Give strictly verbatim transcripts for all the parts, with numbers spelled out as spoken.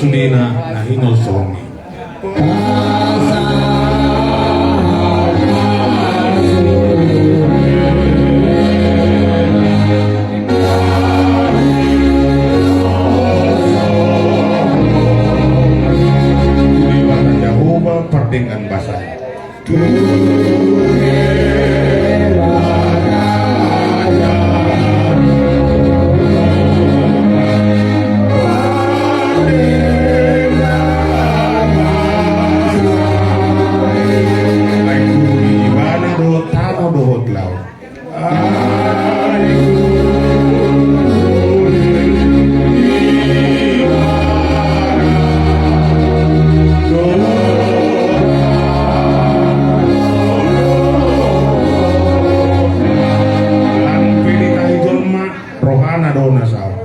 Sudena na hinolsongi. Debata Jahowa pardenggan basa. Ai tu di ibana do tano dohot laut. Lang pe ditahi jolma, rohana do na saor.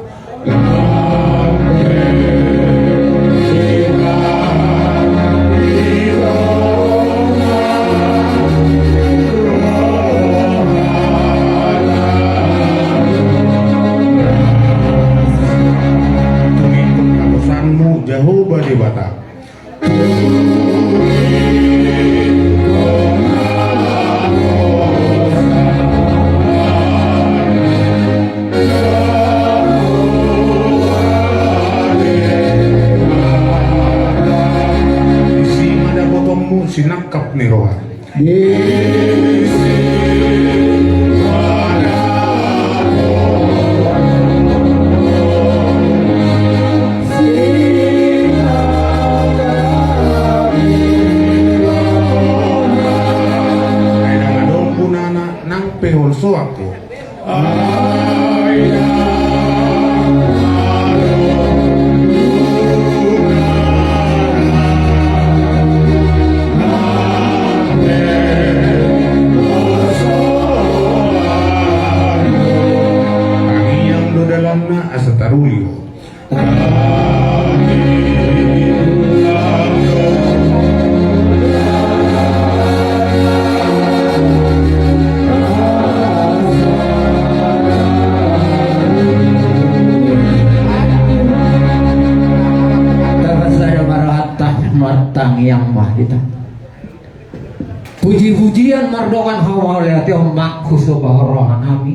Tunggu haposanmu, Jahowa Debata. Disi ma dapotonmu sinangkap ni roha. Ai ndang adong gunana nang pe holsoan ho. Tangiang do dalanna asa taruli ho. Tarhasa ma rohanta, martangiang ma hita. Puji-pujian mardongan hamauliateon ma husombahon rohanami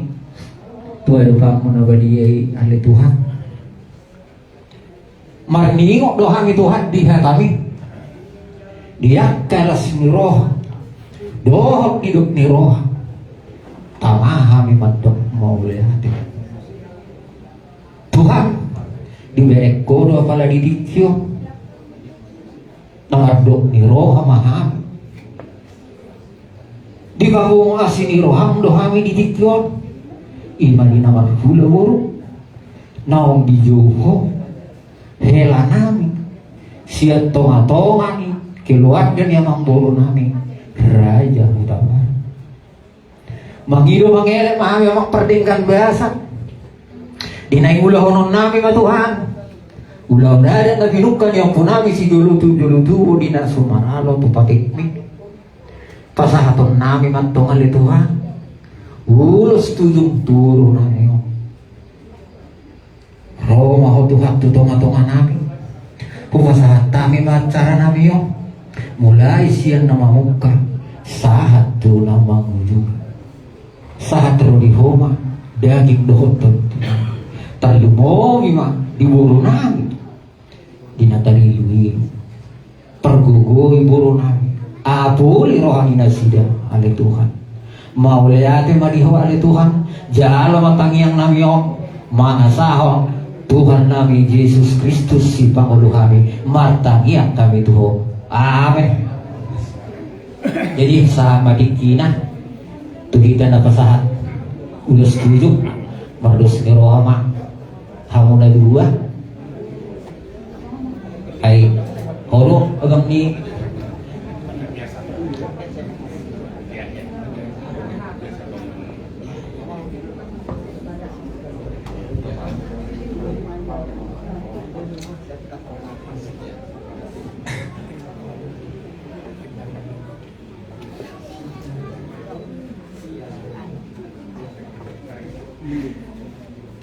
tu adopanmu na badia i, ale Tuhan. Marningot do hami Tuhan di hatami, di angka las ni roha dohot didok ni roha, tama hami mandok mauliate. Tuhan, dibereng Ho do apala di tingki on. Na mandok ni roha ma hami. Dipapungu asi ni roham do hami di tingki on. I ma di na marhula boru, naung dijou Ho helanami sian tonga-tonga ni keluarga ni amangboru nami Raja Hutabarat. Mangido mangelek ma hami Amang pardenggan basa di na niulahononnami ma Tuhan. Ulaon adat na pinungka ni ompunami sijolo tu jolo tubu di na sumaralo tu patikmi. Pasahatonnami ma antong ale Tuhan ulos tu ujung toru nami on. Ro ma Ho Tuhan tu tonga-tonganami. Hupasahat hami ma acara nami on, mulai sian na mamungka sahat tu na mangujungi. Sahat ro di Ho ma daging dohot tondi nami. Tarlumobi ma di boru nami di na tarilu-ilu. Pargogoi boru nami, apuli roha ni nasida ale Tuhan. Mauliate ma di Ho ale Tuhan. Jalo ma tangiang nami on mangasahon Tuhan nami Jesus Kristus sipangolu hami. Martangiang hami tu Ho. Amen. Jadi sahat ma tingkina tu hita na pasahat ulos tu ujung. Mardos ni roha ma hamu na dua. Ai, Ho do abang ni.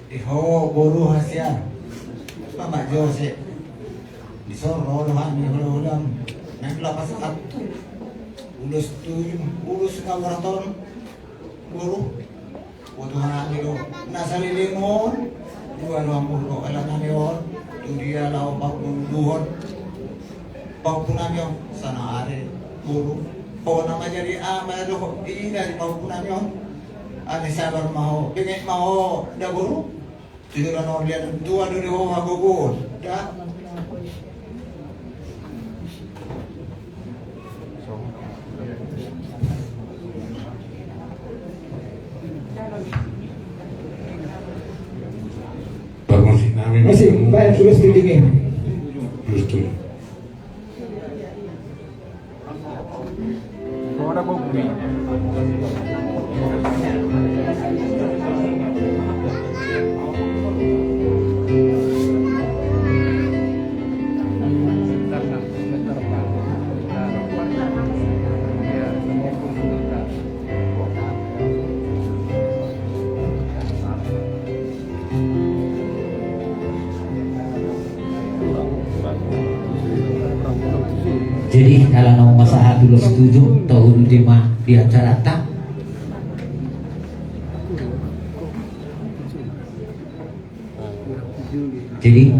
Di Ho boru hasian, Mamak Josep. Di son ro do hami hula-hulam, naeng lapas atu. Ulos tuju, ulos na borat on, boru. Boto hami do na saleleng on. Dua do hamu do ala nami on. Tu dia laho panguluhon pahompu nami on, sana ari, boru. Ho na manjadi ama dohot ina di pahompu nami on. Alai sabar ma ho, benget ma ho da boru. Tujuan on dia tua do di ho hagogoon da. Parmusik nami. Musik, baik, tulis di dingin. Tulis, tulis. Jadi, ala naung masahat ulos tuju, tahu di ma di acaranta. Jadi,